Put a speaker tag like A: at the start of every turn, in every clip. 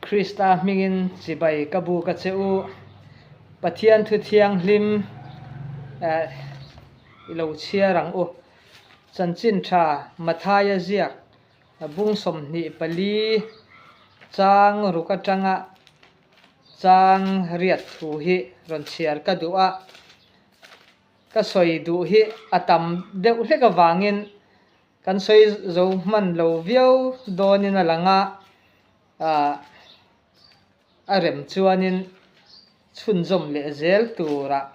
A: Krista hmingin chibai ka buk a che u. Pathian thu thianghlim eh i lo chhiar ang u. Chanchin tha Mathaia ziak bung 24 chang ruk atanga chang riat thu hi rawn chhiar ka duh a. Ka sawi duh hi a tam deuh hlek avangin Kan sawi zo hman lo viau dawnin a lang a, ah a rem chuanin chhunzawm leh zel turah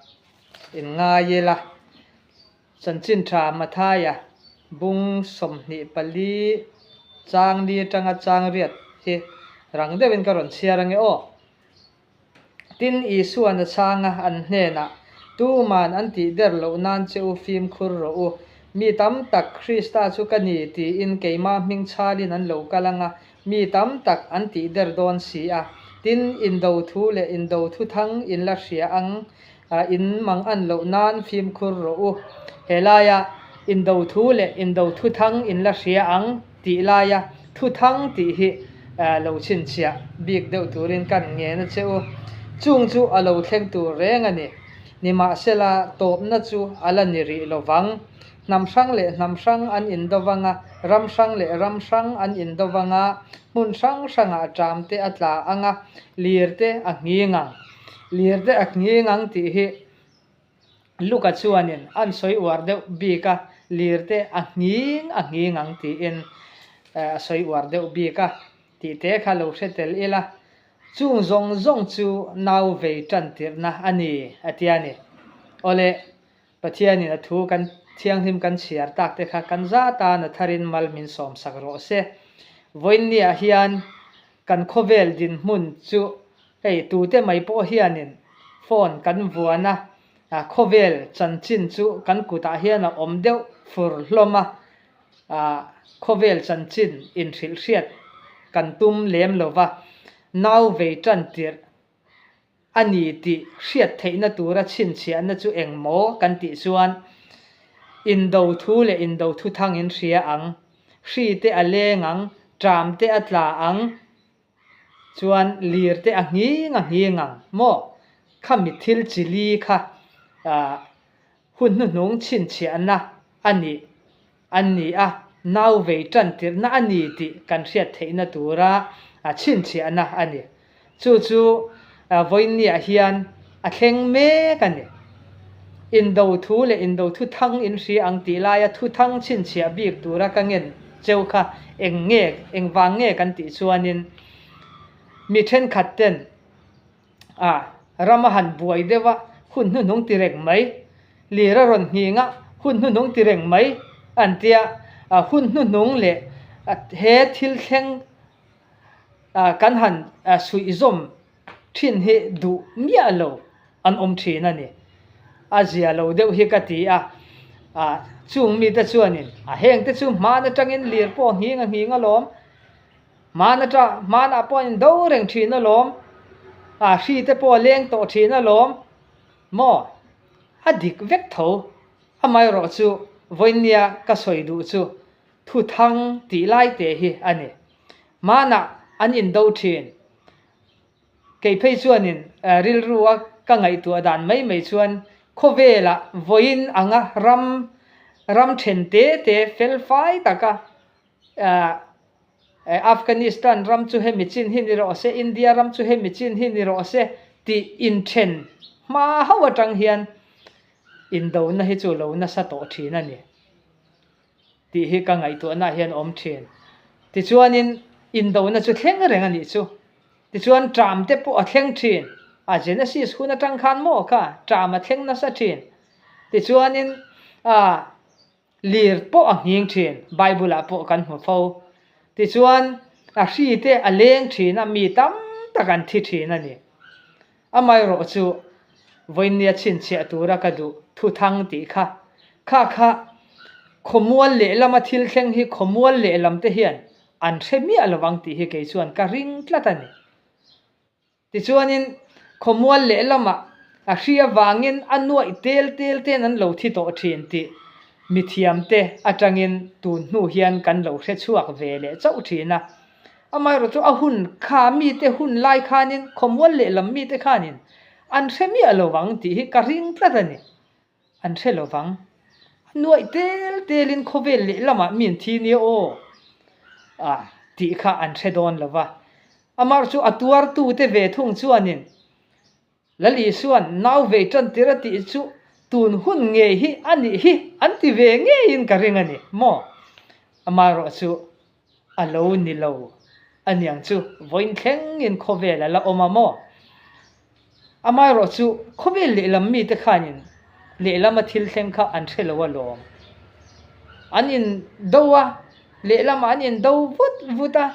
A: in ngai ila. Chanchin tha Mathaia bung 24 chang li atanga chang riat hi rang deuhin ka rawn chhiar ange aw. Tin, Isua'n a chhang a, an hnenah, Tuman an tih der loh nan che u fimkhur rawh u. Mi tam tak Krista chu ka ni tiin keimah hming chhalin an lo kal ang a, mi tam tak an tih der dawn si a. Tin, indo thu leh indo thu thang in la hria ang, in mang an loh nan fimkhur rawh u. Helaia indo thu leh indo thu thang in la hria ang tih laia thu thang tih hi lo chhinchhiah bik deuh turin kan ngen a che u. Chung chu a lo thleng tur reng a ni. Nimahsela, tawpna chu a la ni rih lo vang. Hnam hrang leh hnam hrang an indo vang a, ram hrang leh ram hrang an indo vang a, hmun hrang hrangah ṭam te a tla ang a, lir te a nghing ang. Lir te a nghing ang tih hi Luka chuanin an sawi uar deuh bik a, lir te a nghing a nghing ang tiin a sawi uar deuh bik a tih te kha lo hre tel ila, chung zawng zawng chu nau vei tan tirhna a ni a tia ni. Awle, Pathianin a thu kan thianghlim kan chhiar tak te kha kan za tan a tharin mal min sawmsak rawh se. Vawiinniah hian Kan khawvel dinhmun chu hei tute mai pawh hianin phone kan vuan a, khawvel chanchin chu kan kutah hian a awm deuh fur hlawm a, khawvel chanchin inhrilhhriat kan tum lem lo va, nau vei tan tirh a ni tih hriat theihna tura chhinchhiahna chu eng maw kan tih chuan indo thu leh indo thu thang in hria ang, hri te a leng ang, ṭam te a tla ang, chuan lir te a nghing a nghing ang maw? Khami thil chi li kha ah Hun hnuhnung chhinchhiahna a nih an ni a, nau vei tantirhna a ni tih kan hriat theihna tura chhinchhiahna a ni. Chu chu vawiinniah hian a thleng mek a ni. Indo thu leh indo thu thang in hria ang tih laia thu thang chhinchhiah bik tura ka ngen cheu kha eng nge, engvang nge kan tih chuanin mi thenkhat ten A, ram a han buai deuh a, hun hnuhnung ti reng mai. Lir a rawn nghing a, hun hnuhnung ti reng mai an tia. A, hun hnuhnung leh he thil thleng kan han suihzawm thin hi duh miah lo an awm thin a ni. A zia lo deuh hi ka ti a, a, chung mite chuanin a hengte chu hman atangin lir pawh nghing a nghing alawm. Hman ata, hmanah pawh an indo reng thin alawm, a hri te pawh a leng tawh thin alawm maw? A dik vek tho. Amaherawh chu vawinia ka sawi duh chu thuthang tih lai te hi a ni. Hmanah an indo thin. Kei phei chuanin rilru a ka ngaihtuah dan mai mai chuan khawvelah vawiin anga ram ram then te te fel fai taka Afghanistan ram chu hemi chin hi ni rawh se, India ram chu hemi chin hi ni rawh se tih inthen hma hauh atang hian indona hi chu lo nasa tawh thin a ni tih hi ka ngaihtuahnaah hian awm thin. Tichuanin indona chu thleng reng a nih chu. Tichuan ṭam te pawh a thleng thin. A Genesis hun atang khan maw kha ṭam a thleng nasa thin. Tichuanin ah. Lir pawh a nghing thin, Bible ah pawh kan hmu fo. Tichuan, a hri te a leng thin a, mi tam tak an thi thin a ni. Amaherawh chu, vawinia chhinchhiah tura ka duh thuthang tih kha, kha kha khawmual lehlama thil thleng hi khawmual lehlam te hian an hre miah lovang tih hi kei chuan ka ring tlat a ni. Tichuanin, khawmual lehlamah a hri avangin a nuaih tel tel ten an lo thi tawh thin tih mithiamte atangin tun hnu hian kan lo hre chhuak ve leh chauh thin a. Amaherawhchu a hun kha mite hun lai khanin khawmual lehlam mite khanin an hre miah lo vang tih hi ka ring tlat a ni. An hre lo vang. A nuaih tel telin khawvel lehlamah mi an thi nia aw a tih kha an hre dawn lo va. Amaherawhchu a tuartute ve thung chuanin Lal Isua'n nau vei tan tir a tih chu tun hun ngei hi a nih hi an ti ve ngeiin ka ring a ni maw? Amaherawhchu a lo ni lo aniang chu vawiin thlengin khawvel a la awm a maw? Amaherawhchu khawvel lehlam mite khanin lehlama thil thleng kha an hre lo alawm. An indo a, lehlamah an indo vut vut a.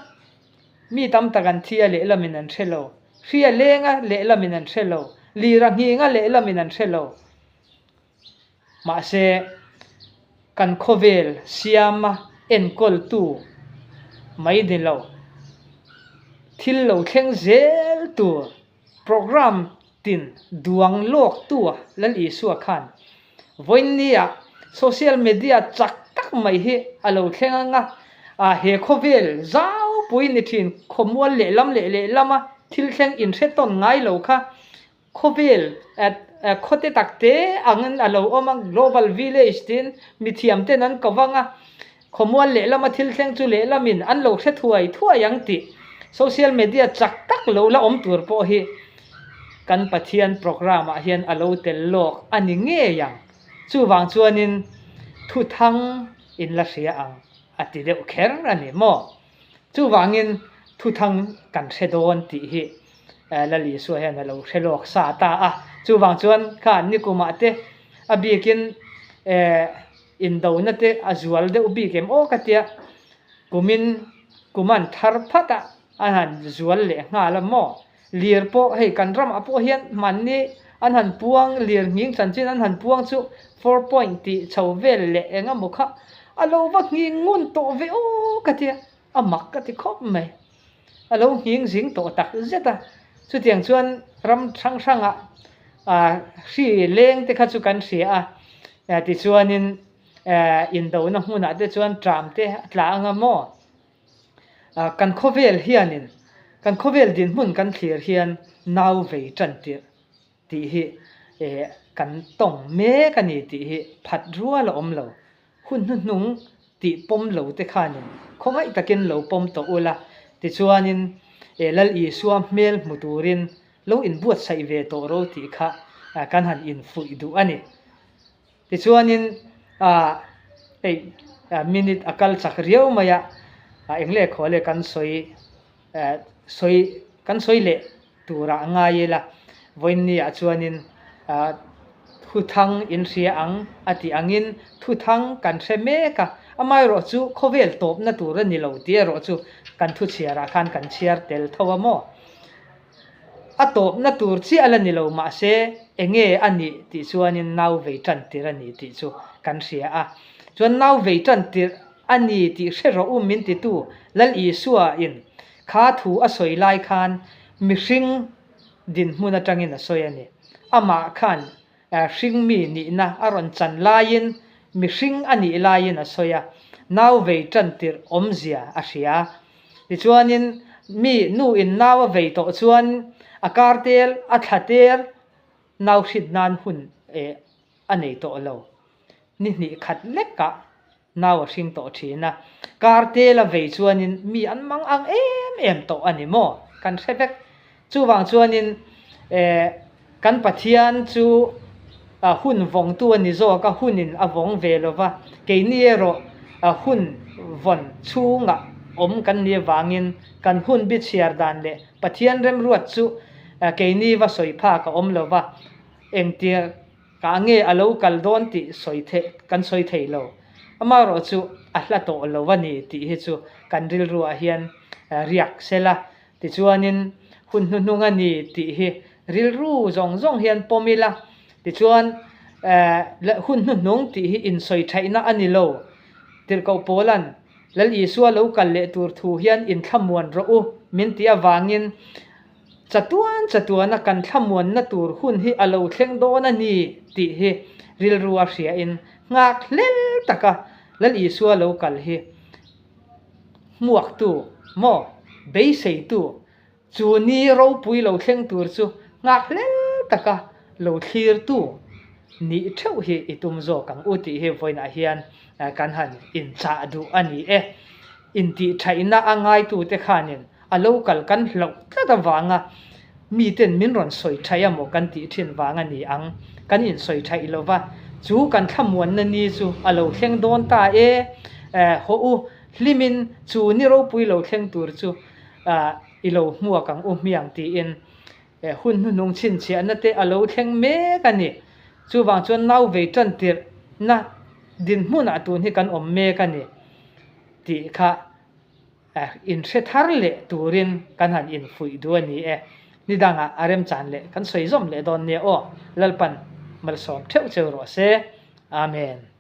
A: Mi tam tak an thi a lehlamin an hre lo. Hri a leng a lehlamin an hre lo. Lir a nghing a lehlamin an hre lo. Mahse, kan khawvel siama enkawltu mai ni lo, thil lo thleng zel tur Programme tin duang lawktu a Lal Isua khan vawiinnia social media chak tak mai hi a lo thleng ang a, a he khawvel zaupui ni thin khawmual lehlam leh lehlama thil thleng inhre tawn ngai lo kha khawvel khawte takte angin a lo awm a, global village tiin mithiam ten an ko vang a. Khawmual lehlama thil thleng chu lehlamin an lo hre thuai thuai ang tih social media chak tak lo la awm tur pawh hi kan Pathian programme ah hian a lo tel lawk a ni ngei ang. Chuvang chuanin thuthang in la hria ang a ti deuh kher a ni maw? Chuvangin thuthang kan hre dawn tih hi Lal Isua hian a lo hre lawk sa ta a. Chuvang chuan kha nikumah te a bikin Indona te a zual deuh bik em aw ka tia, kumin kum an thar phat a, an han zual leh nghal a maw? Lir pawh hei kan ramah pawh hian hmanni an han puang lir nghing chanchin an han puang chu 4 point tih chho vel leh eng emaw kha a lo va nghing ngun tawh ve aw ka tia, a mak ka ti khawp mai. A lo nghing zing tawh tak zet a, chutiang chuan ram hrang hrangah hri leng te kha chu kan hria a, tichuanin indona hmunah te chuan tram te a tla anga maw? Kan khawvel hianin kan khawvel dinhmun kan thlir hian nau vei tan tirh tih hi kan tawng mek a ni tih hi phat rual a awm lo. Hun hnuhnung tih pawm lo te khanin khawngaih takin lo pawm tawh ula, tichuanin Lal Isua hmel hmu turin lo inbuatsaih ve tawh ro tih kha kan han infuih duh a ni. Tichuanin hei minute a kal chak riau mai a, eng leh khaw leh kan sawi sawi kan sawi leh turah a ngai ila, vawiinniah chuanin thuthang in hria ang a tih angin thuthang kan hre mek a, amaherawh chu khawvel tawpna tur a ni lo tih erawh chu kan thuchhiarah khan kan chhiar tel tho a maw? A tawpna tur chiah la ni lo mahse enge a nih tih chuanin nau vei tan tir a ni tih chu kan hria a, chuan nau vei tan tir a ni tih hre rawh u min titu Lal Isua in Kha thu a sawi lai khan mihring dinhmun atangin a sawi a ni. Amah khan hringmi nihna a rawn chan laiin mihring a nih laiin a sawi a, nau vei tan tirh awmzia a hria. Tichuanin mi nu in nau a vei tawh chuan a kar tel, a thla tel nau hrit nan hun a nei tawh lo. Ni hnih khat lekah Nau a hring tawh thin a, kar tel a vei chuanin mi an mang ang em em tawh a ni maw? Kan hre vek. Chuvang chuanin eh kan Pathian chu hun vawngtu a ni zawk a, hunin a vawng ve lo va, keini erawh hun vawn chhungah awm kan nih avangin kan hun bi chhiar dan leh Pathian remruat chu keini va sawi phak a awm lo va, engtia Kah nge a lo kal dawn tih sawi theih kan sawi thei lo. Amaherawh chu a hla tawh lo a ni tih hi chu kan rilruah hian riak sel a. Tichuanin hun hnuhnung a ni tih hi rilru zawng zawng hian pawm ila. Tichuan hun hnuhnung tih hi insawi thaihna a ni lo. Tirhkoh Paula'n Lal Isua lo kal leh tur thu hian inthlamuan rawh u min tih avangin Chatuan chatuana kan thlamuanna tur hun hi a lo thleng dawn a ni tih hi rilru a hriain nghak hlel taka Lal Isua lo kal hi hmuaktu maw? beiseitu Chu ni ropui lo thleng tur chu nghak hlel taka lo thlirtu nih theuh hi i tum zawk ang u tih hi vawiinah hian kan han inchah duh a ni e. Intihṭhaihna a ngaitute khanin a lo kal kan hlauh tlat avanga miten min rawn sawi ṭhaih emaw kan tih ṭhin vang a ni ang. Kan insawi ṭhaih lo va, chu kan thlamuanna ni chu a lo thleng dawn ta e. Hawh u, hlimin chu ni ropui lo thleng tur chu i lo hmuak ang u hmiang tiin hun hnuhnung chhinchhiahna te a lo thleng mek a ni. Chuvang chuan nau vei tan tirhna dinhmunah tun hi kan awm mek a ni tih kha inhre thar leh turin kan han infuih duh a ni e. Nidangah a remchan leh kan sawi zawm leh dawn nia aw. Lalpan malsawm theuh cheu rawh se. Amen.